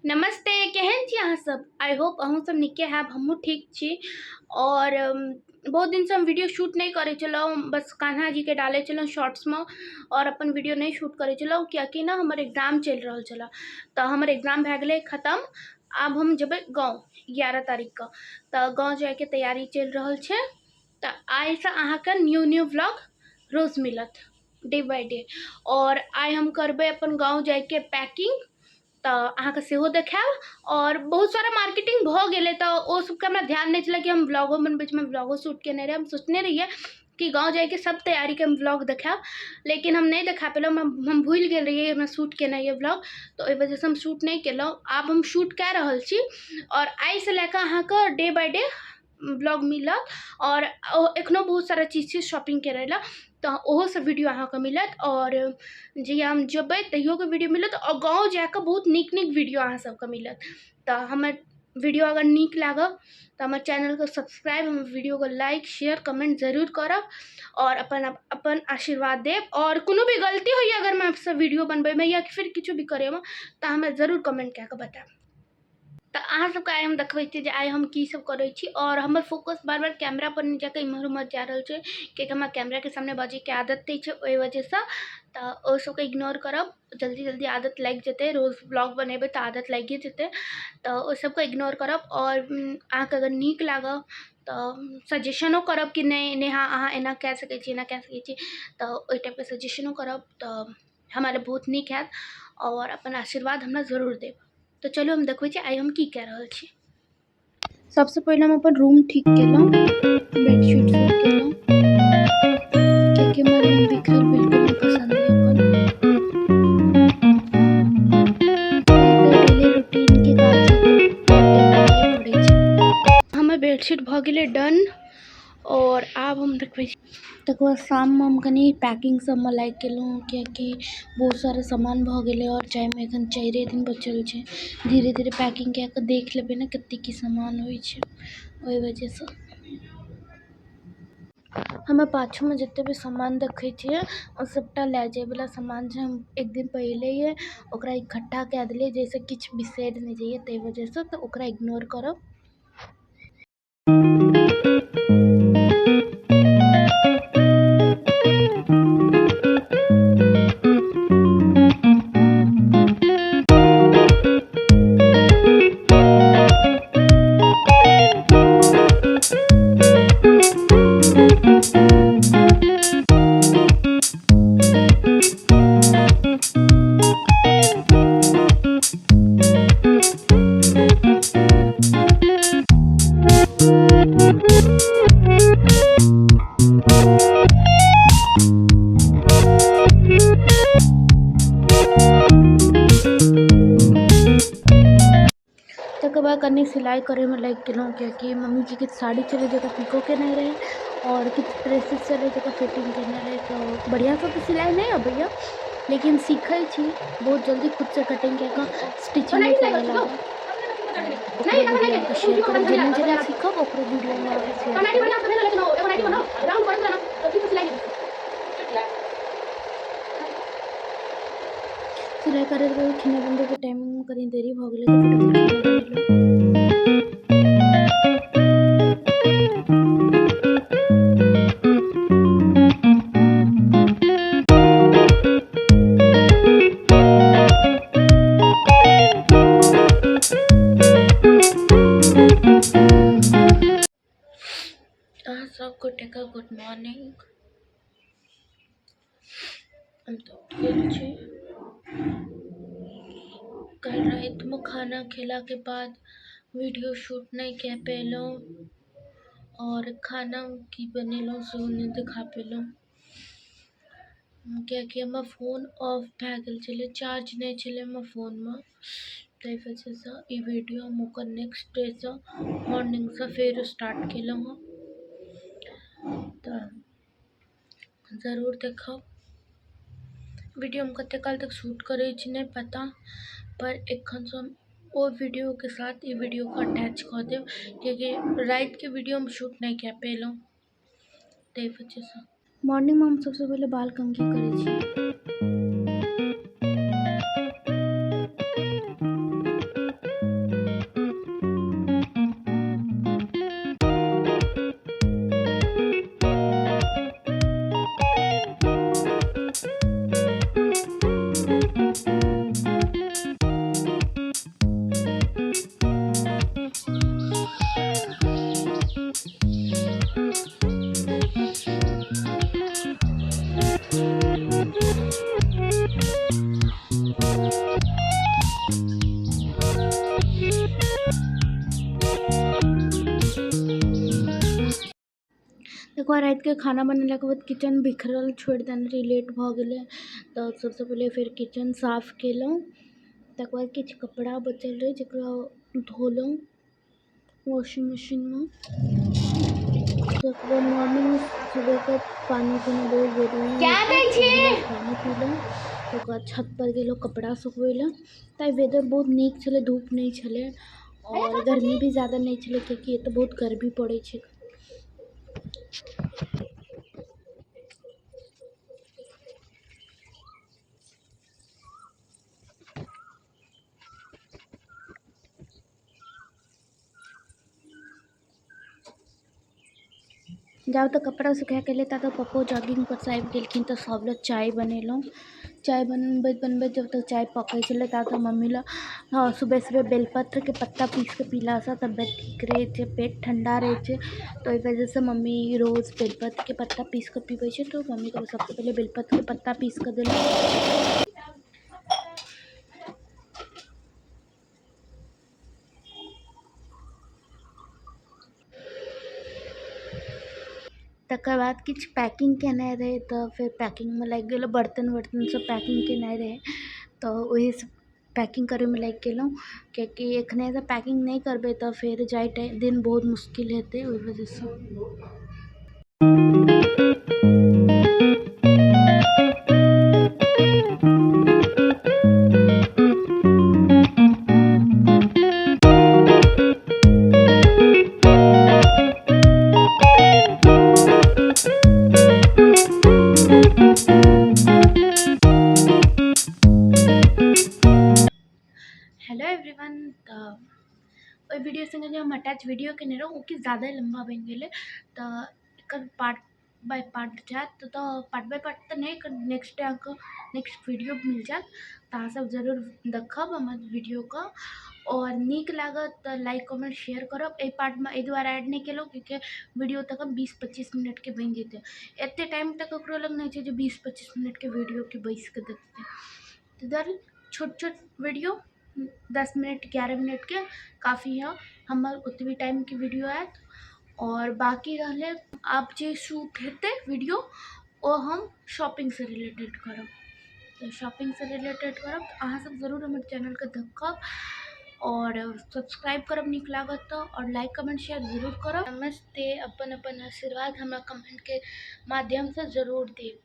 नमस्ते, केहन छी अहाँ सब? I hope अहूँ सब नीके हैब, हमहूँ ठीक छी। और बहुत दिनसँ हम वीडियो शूट नहि करै छलहुँ, बस कान्हा जीके डालै छलहुँ शॉर्ट्समे और अपन वीडियो नहि शूट करै छलहुँ, कियाकि ने हमर एग्जाम चलि रहल छलए। तऽ हमर एग्जाम भए गेलै खतम। आब हम जेबै गाँव 11 तारीखके, तऽ गाँव जाइके तैयारी चलि रहल छै। तऽ आइसँ अहाँके न्यू न्यू व्लॉग रोज मिलत, डे बाय डे। और आइ हम करबै अपन गाँव जाइके पैकिंग, तऽ अहाँके सेहो देखायब। और बहुत सारा मार्केटिंग भऽ गेलै, तऽ ओ सबके हमरा ध्यान नहि छलै कि हम व्लॉगो बनबै छी। व्लॉगो शूट केने रहियै। हम सोचने रहियै कि गाँव जाइके सब तैयारीके हम व्लॉग देखायब, लेकिन हम नहि देखा पेलहुँ। हम भूलि गेल रहियै हमरा शूट केनाइ यऽ व्लॉग, तऽ ओहि वजहसँ हम शूट नहि केलहुँ। आब हम शूट कए रहल छी और आइसँ लए कऽ अहाँके डे बाय डे व्लॉग मिलत। और एखनो बहुत सारा चीज छै शॉपिंग करै लए, तऽ ओहो सब वीडियो अहाँके मिलत। और जहिया हम जेबै तहियोके वीडियो मिलत, और गाँव जाकऽ बहुत नीक नीक वीडियो अहाँ सबके मिलत। तऽ हमर वीडियो अगर नीक लागल तऽ हमर चैनलके सब्सक्राइब, हमर वीडियोके लाइक, शेयर, कमेंट जरूर करब और अपन अपन आशीर्वाद देब। और कोनो भी गलती होइए अगर हमरासँ वीडियो बनबैमे या फिर किछु भी करैमे, तऽ हमरा जरूर कमेंट कए कऽ बतायब। तऽ अहाँ सबके आइ हम देखबै छी जे आइ हम की सब करै छी। और हमर फोकस बार बार कैमरा पर नहि जाकऽ इम्हर उम्हर जा रहल छै, कियाकि हमरा कैमराके सामने बजैके आदत नहि छै, ओहि वजहसँ। तऽ ओ सबके इग्नोर करब, जल्दी जल्दी आदत लागि जेतै। रोज व्लॉग बनेबै तऽ आदत लागिए जेतै, तऽ ओहि सबके इग्नोर करब। और अहाँके अगर नीक लागल तऽ सजेशनो करब कि नहि नेहा अहाँ एना कए सकै छी, एना कए सकै छी, तऽ ओहि टाइपके सजेशनो करब तऽ हमरा लए बहुत नीक हैत। और अपन आशीर्वाद हमरा जरूर देब। तऽ चलू हम देखबै छी आइ हम की कए रहल छी। सबसँ पहिले हम अपन रूम ठीक केलहुँ, बेडशीट सब केलहुँ, कियाकि हमर रूम बिखरल बिल्कुल नहि पसन्द यऽ अपन। डेली रूटीनके काज पड़ै छै। हमर बेडशीट भऽ गेलै डन और आब हम देखबै छी। तकर बाद शाममे हम कनि पैकिंग सबमे लागि गेलहुँ, कियाकि बहुत सारा सामान भऽ गेलै और जाइमे एखन 4 दिन बचल छै। धीरे धीरे पैकिंग कए कऽ देख लेबै ने कते की सामान होइ छै, ओहि वजहसँ। हमर पाछूमे जते भी सामान देखै छियै ओ सबटा लए जाइवला सामान छै। हम एक दिन पहिलेये ओकरा इकट्ठा कए देलियै, जाहिसँ किछु बिसरि नहि जइयै, ताहि वजहसँ। तऽ ओकरा इग्नोर करब। तकर बाद कनि सिलाइ करैमे लागि गेलहुँ, कियाकि मम्मीके किछु साड़ी छलै जकर पिको केनाइ रहै और किछु ड्रेसेस छलै जकर फिटिंग केनाइ रहै। तऽ बढ़िआँसँ तऽ सिलाइ नहि अबैए, लेकिन सीखै छी। बहुत जल्दी खुदसँ कटिंग कए कऽ स्टिचिंग करऽ लागब। ओकरो वीडियो अहाँके शेयर करब, जेना जेना सीखब ओकरो वीडियो हम अहाँके शेयर करब। सिलाइ करैत करैत खेनाइ बनबैके टाइमिंगमे कनि देरी भऽ गेलै, तऽ फटाफट खेनाइ बनेलहुँ। अहाँ सब गोटेके गुड मॉर्निंग। हम तऽ उठि गेल छी। काल्हि रातिमे खाना खेलाके बाद वीडियो शूट नहि कए पेलहुँ और खाना की बनेलहुँ सेहो नहि देखा पेलहुँ, कियाकि हमर फोन ऑफ भए गेल छलै, चार्ज नहि छलै हमर फोनमे, ताहि वजहसँ ई वीडियो हम ओकर नेक्स्ट डेसँ मॉर्निंगसँ फेर स्टार्ट केलहुँ हँ। तऽ जरूर देखब वीडियो। हम कते काल तक शूट करै छी नहि पता, पर एखनसँ हम ओ वीडियोके साथ ई वीडियोके अटैच कऽ देब, कियाकि रातिके वीडियो हम शूट नहि कए पेलहुँ, ताहि वजहसँ। मॉर्निंगमे हम सबसँ पहिले बाल कंघी करै छी। तकर बाद रातिके खाना बनेलाके बाद किचन बिखरल छोड़ि देने रही, लेट भऽ गेलै तऽ सबसँ पहिले फेर किचन साफ केलहुँ। तकर बाद किछु कपड़ा बचल रहै जकरा धोलहुँ वॉशिंग मशीनमे। तकर बाद मॉर्निंगमे सुबहके पानि पीना बहुत जरूरी होइ छै, एक गिलास पानि पीलहुँ। तकर बाद छतपर गेलहुँ कपड़ा सुखबै लए। तऽ आइ वेदर बहुत नीक छलै, धूप नहि छलै आओर गर्मी भी ज्यादा नहि छलै, कियाकि एतऽ बहुत गर्मी पड़ै छै। जाउ तऽ कपड़ा सुखाके एलै ता तऽ पप्पो जॉगिंग पर से आबि गेलखिन, तऽ सब लए चाय बनेलहुँ। चाय बनबैत बनबैत जब तक चाय पकै छलै ता तक मम्मी लए सुबह सुबह बेलपत्रके पत्ता पीस कऽ पीलासँ तबियत ठीक रहै छै, पेट ठण्डा रहै छै। तऽ ओहि वजहसँ मम्मी रोज बेलपत्रके पत्ता पीस कऽ पीबै छै। तऽ मम्मीके सबसँ पहिले बेलपत्रके पत्ता पीस कऽ देलहुँ। तकर बाद किछु पैकिंग केनाइ रहै तऽ फेर पैकिंगमे लागि गेलहुँ। बर्तन वर्तन सब पैकिंग केनाइ रहै तऽ ओहिसँ पैकिंग करैमे लागि गेलहुँ, कियाकि एखनेसँ पैकिंग नहि करबै तऽ फेर जाय दिन बहुत मुश्किल हेतै ओहि वजहसँ। हेलो एवरीवन, तऽ ओहि वीडियो संगे जे हम अटैच वीडियो केने रहौँ ओ किछु ज्यादा लम्बा बनि गेलै, तऽ एकर पार्ट बाय पार्ट जायत। तऽ पार्ट बाय पार्ट तऽ नहि, एकर नेक्स्ट डे अहाँके नेक्स्ट वीडियो मिल जायत। तऽ अहाँसब जरूर देखब हमर वीडियोके, आओर नीक लागत तऽ लाइक कमेंट शेयर करब। एहि पार्टमे एहि दुआरे ऐड नहि केलहुँ क्यूँकि वीडियो तखन 20-25 मिनटके बनि जेतै। एते टाइम तऽ ककरो लग नहि छै जे 20-25 मिनटके वीडियोके बैसिकऽ देखतै। ताहि दुआरे छोट छोट वीडियो 10 मिनट 11 मिनटके काफी है, हमर ओतबी टाइमके वीडियो आयत। आओर बाँकी रहलै आब जे शूट हेतै वीडियो ओ हम शॉपिंगसँ रिलेटेड करब। तऽ शॉपिंगसँ रिलेटेड करब तऽ अहाँसब जरूर हमर चैनलके देखब आओर सब्सक्राइब करब नीक लागत तऽ, आओर लाइक कमेंट शेयर जरूर करब। नमस्ते, अपन अपन आशीर्वाद हमरा कमेंटके माध्यमसँ जरूर देब।